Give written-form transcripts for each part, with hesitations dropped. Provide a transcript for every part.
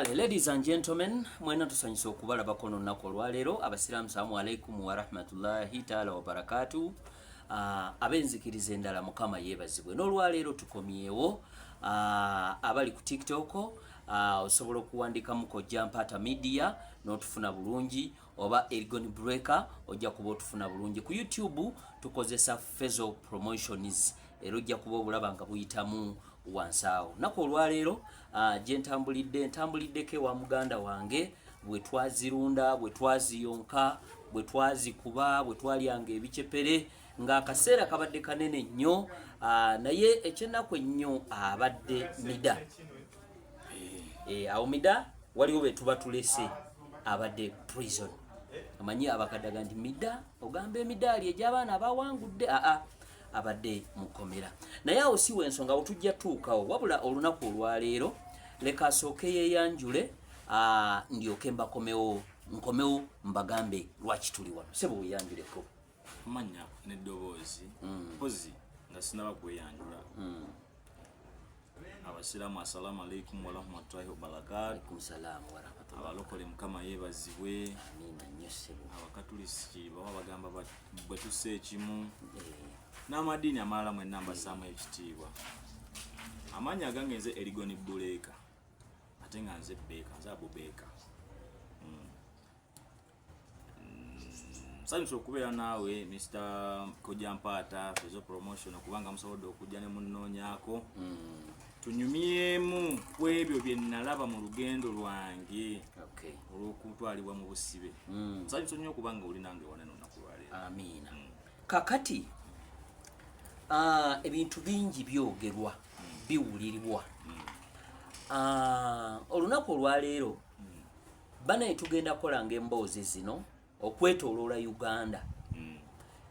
Ladies and gentlemen, mwena tusanyusa okubalabako n'olunaku olwaleero. Abasiraamu, salaamu alaikum warahmatullahi taala wabarakatu. Ab'enzikiriza endala, Mukama yeebazibwe. N'olwaleero tukomyewo. Abali ku TikTok, osobola okuwandikamu Kojja Mpaata Media n'otufuna bulungi, oba Ergon Breaker, ojja kuba otufuna bulungi. Ku YouTube tukozesa Fezo Promotions, era ojja kuba obulaba nga buyitamu wansi awo. Naku olwaleero gye ntambulidde, ntambuliddeko ewa muganda wange bwe twazirunda, bwe twaziyonka, bwe twazikuba, bwe twalyanga ebicepere, ng'akaseera kabadde kanene nnyo. Naye ekyennaku ennyo, abadde mida. Awo mida waliwo be tuba tulese, abadde prison. Amanyi abakaddaga nti mida, ogamba emidaali egy'abaana abawangudde. Aa, abadde mukomera, naye awo si wensonga, awo tujja tuukawo. Wabula olunaku olwaleero leka asooke yeeyanjule, ndyoke mbakomewo, nkomewo mbagambe lwaki tuli wano. Sebo, weeyanjuleko. Manya n'eddoboozi. Mpozi nga sinaba kweyanjula, abasiraamu, assalamu alaikum warahmatullahi wabarakatu. Alaikum salaamu warahmatullahi. Abalokole, Mukama yeebazibwe. Amiina nnyo, ssebo. Abakatuliki baba bagamba bwe tussa ekimu, n'amadiini amalala mwenna mbassaamu ekitiibwa. Amaanyi agange, nze Erigoni Buleeka, ate nga nze Beeka, nze Abubeeka. Nsanyusa okubeera naawe, Mr Koja Mpaata, Fezo Promotion, kubanga musobodde okujja ne munoonyaako tunyumyemu ku ebyo bye nalaba mu lugendo lwange olw'okutwalibwa mu busibe. Nsanyusa nnyo okubanga oli nange wanene olunaku lwaleero. Amiina. Kakati ebintu bingi byogerwa, biwuliribwa. Olunaku olwaleero banaye tugenda kukolanga emboozi zino okwetooloola Uganda,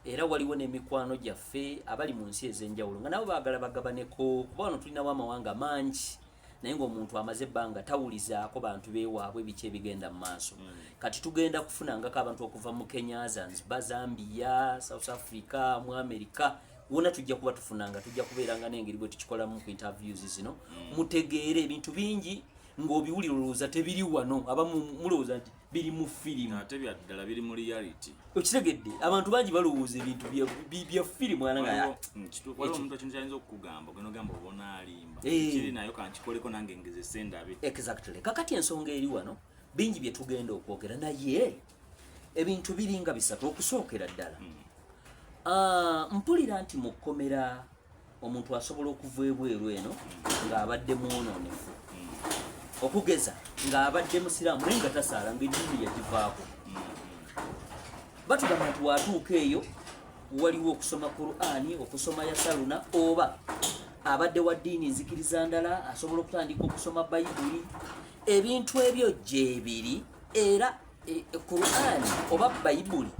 era waliwo n'emikwano gyaffe abali mu nsi ez'enjawulo nga nabo baagala bagabaneko, kuba wano tulinawo amawanga mangi, naye ng'omuntu amaze ebbanga tawulizaako bantu beewaabwe biki ebigenda mu maaso. Kati tugenda kufunangako abantu okuva mu Kenya, Zanzibar, Zambia, South Africa, mu America, wona tujja kuba tufunanga, tujja kubeeranga n'engeri bwe tukikolamu ku interviews zino. Mutegeere ebintu bingi ng'obiwulira olowooza tebiri wano, abamu mulowooza nti biri mu firimu. Ate byaddala, biri mu reality. Okitegedde? Abantu bangi balowooza ebintu bya firimu ana nga Kituufu, waliwo omuntu ekintu kyayinza okukugamba, ogenda ogamba obona alimba. Kiri nayo kankikoleko nange ngezese ndabe. Exactly. Kakati ensonga eri wano, bingi bye tugenda okwogera, naye ebintu biringa bisatu. Okusookera ddala, mpulira nti mu kkomera omuntu asobola okuva ebweru eno ng'abadde mwonoonefu, okugeza ng'abadde musiraamu naye nga tasaala, ng'eddiini yagivaako. Batugamba nti watuuka eyo waliwo okusoma Qur'ani, okusoma yasaluna, oba abadde wa ddiini nzikiriza ndala asobola okutandika okusoma Bayibuli. Ebintu ebyo gyebiri era Qur'ani oba Bayibuli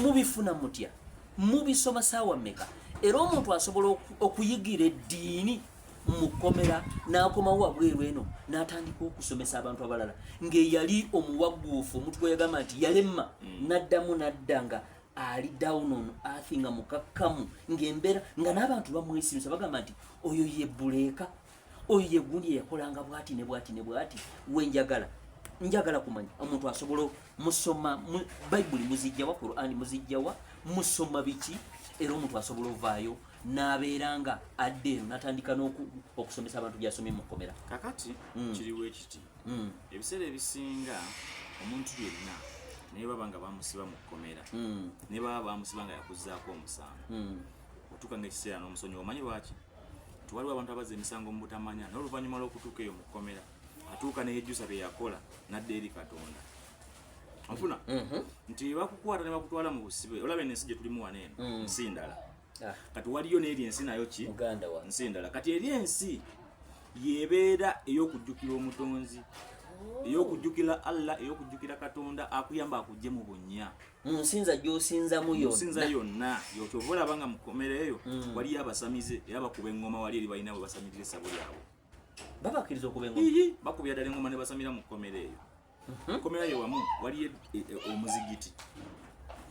mubifuna mutya? Mubisoma saawa mmeka? Era omuntu asobola okuyigira eddiini mu kkomera n'akomawo wabweru eno n'atandika okusomesa abantu abalala, ng'eyali omuwagguufu, omuntu gwe yagamba nti yalemma, n'addamu n'adda nga ali down on earth, nga mukakkamu, ng'embeera nga n'abantu bamwesimisa, bagamba nti oyo ye Buleeka, oyo ye gundi eyakolanga bwati ne bwati ne bwati. Wenjagala, njagala kumanya, omuntu asobola musoma Bayibuli muzijjawa? Qur'ani muzijjawa? Musoma biki? Era omuntu asobola ovaayo n'abeera nga adda eno n'atandika okusomesa abantu byasomye mu kkomera? Kakati kiriwo ekiti, ebiseera ebisinga omuntu yenna naye baba nga bamusiba mu kkomera, ne baba bamusiba nga yakuzzaako omusango, otuuka nga ekiseera n'omusonyiwa. Omanyi lwaki? Nti waliwo abantu abazza emisango mu butamanya, naye oluvannyuma lw'okutuuka eyo mu kkomera atuuka neyejjusa bye yakola, nadda eri Katonda. Onfuna? Nti bakukwata ne bakutwala mu busibe, olaba eno ensi gye tulimu wano eno, nsi ndala. Kati waliyo n'eri ensi, nayo ki? Muganda wa Nsi endala. Kati eri ensi yebeera ey'okujjukira Omutonzi, ey'okujjukira Allah, ey'okujjukira Katonda akuyamba akugye mu bunnya. Mu nsinza gy'osinzamu. Nsinza Yonna. Yonna yokyova olaba nga mukomera eyo waliyo abasamize, era bakuba eŋŋoma wali eri, balina bwe basamirira essabo lyabwe. Babakkiriza okuba engoma? Ihi, bakubira ddala eŋŋoma ne basamira mu kkomera eyo. Kkomera yo wamu waliyo omuzigiti,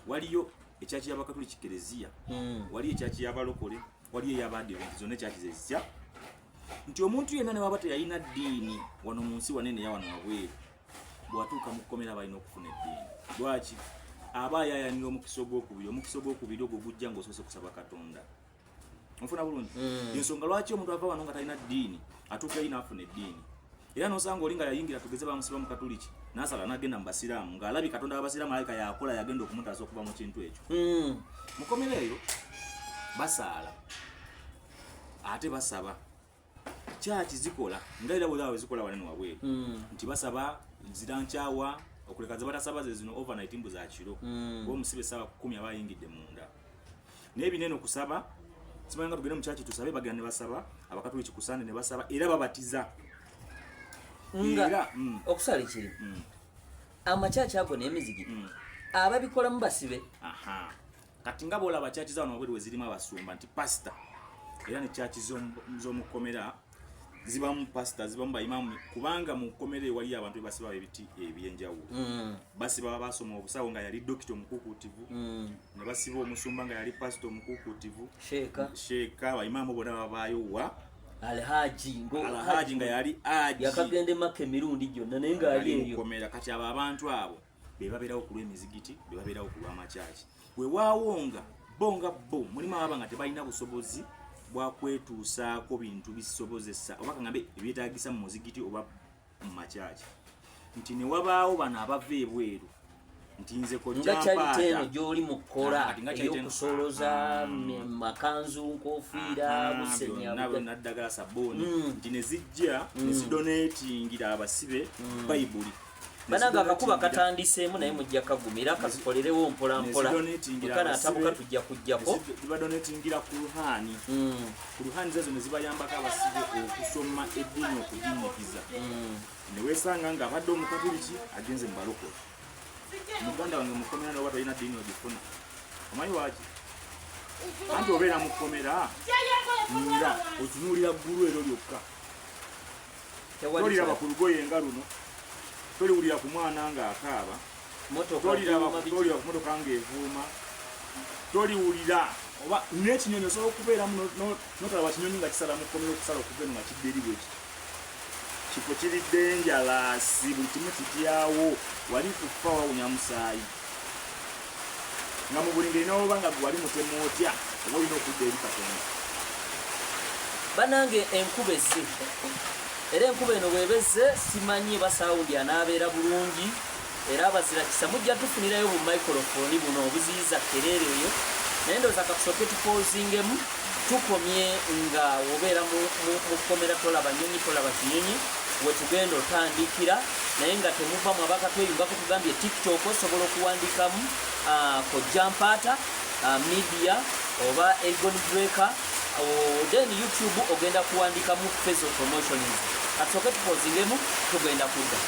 waliyo ekyaki y'Abakatuliki, kereziya, waliyo ekyaki y'Abalokole, waliyo ey'Abadiventi, zonna ekyaki zezitya. Nti omuntu yenna ne waba teyalina ddiini wano mu nsi wanene ya wano wabweru, bw'atuuka mu kkomera balina okufuna eddiini. Lwaki? Aba ayayanira omukisa ogwokubiri. Omukisa ogwokubiri ogwo gujja ng'osoose kusaba Katonda. Onfuna bulungi? Ensonga lwaki omuntu ava wano nga talina ddiini atuuka eri n'afuna eddiini, era nosanga oli nga yayingira, tugeze bamusiba mu Katuliki, nasala nagenda mu Basiraamu, ng'alabi Katonda w'Abasiraamu alabika yakola yagenda okumutaasa okuva mu kintu ekyo. Mukomera eyo basaala ate basaba. Kyaki zikola nga era bwezaba zikola wanene wabweru, nti basaba zirankyawa okuleka ze batasaba ze zino overnight, mbu za kiro. Oba omusibe essaawa 10 aba ayingidde munda, naye binene okusaba simanya nga tugende mu kyaki tusabe, bagenda ne basaba. Abakatuliki ku Sande ne basaba, era babatiza. Nga Era okusala ekiri amakyaki ago n'emizigi, ababikolamu basibe? Aha, kati nga bwolaba kyaki za wano wabweru we zirimu abasumba nti pasita, era ne kyaki z'omukomera zibamu pasita, zibamu bayimamu, kubanga mu kkomera ewaliyo abantu bebasiba ebiti ebyenjawulo. Basiba basoma obusawo nga yali dokita omukukuutivu, ne basiba omusumba nga yali pasita omukukuutivu. Sheeka. Sheeka, bayimamu bonna babaayo wa Alhaji. Alhaji nga yali aji. Yakagenda emaka emirundi gyonna, naye ng'ali ali eyo. Mukomera. Kati abo abantu abo be babeerawo ku lw'emizigiti, be babeerawo ku lw'amakyaki. Weewaawo nga bo nga bo mulimu ababa nga tebalina busobozi bwa kwetuusaako bintu bisobozesa oba kaŋambe ebyetaagisa mu muzigiti oba mu makyaki, nti ne wabaawo bano abava ebweru nti nze Nga charity eno kojjampaata gy'oli mu kukola. Kati nga charity eno- Ey'okusoloza makanzu, nkofiira, busenya. Byonna byonna, ddagala, sabbuuni, nti ne zijja ne zidonatingira abasibe Bayibuli. Banange, akakuba katandiseemu, naye mujja kagumira, katukolerewo mpola mpola. Nezidonatingira Bwekanaatabuka abasibe. tujja kujjako. Zibadonatingira Kuruhaani. Kuruhaani zezo ne zibayambako abasibe okusoma eddiini, okuginyikiza. Ne weesanga nga abadde Omukatuliki agenze mu balokole. Muganda wange, mukomera noba tolina ddiini ogifuna. Omanyi waki? Anti obeera mu kkomera nga otunuulira ggulu ero lyokka. Tewali Toliraba kirala. ku lugoye nga luno, toliwulira ku mwana ng'akaaba, Motoka toliraba kuuma biki. Toliraba ku motoka ng'evuuma, toliwulira oba n'ekinyonyi. Osobola okubeeramu notalaba kinyonyi nga kisala mu kkomera, okusala okuva eno nga kidda eri bwe kiti. Kifo kiri dangerous, buli kimu kityawo, wali kufa wawunya musaayi nga mu buli ngeri. N'oba nga gwe wali mutemu otya, oba olina okudda eri Katonda. Banange, enkuba ezze, era enkuba eno bweba ezze simanyi eba sound anaabeera bulungi. Era abazira kisa mujja tufunirayo bu microphone buno obuziyiza kerere eyo. Naye ndowooza katusooke tupoozingemu, tukomye nga obeera mu kkomera tolaba nyonyi, tolaba kinyonyi, wetugenda otandikira. Naye nga temuva mu abakatweyungako, tugambye TikTok osobola okuwandikamu Kojjampaata Media oba Egon Breaker. Then YouTube ogenda kuwandikamu Fezo Promotions. Katusooke tupoozingemu, tugenda kudda.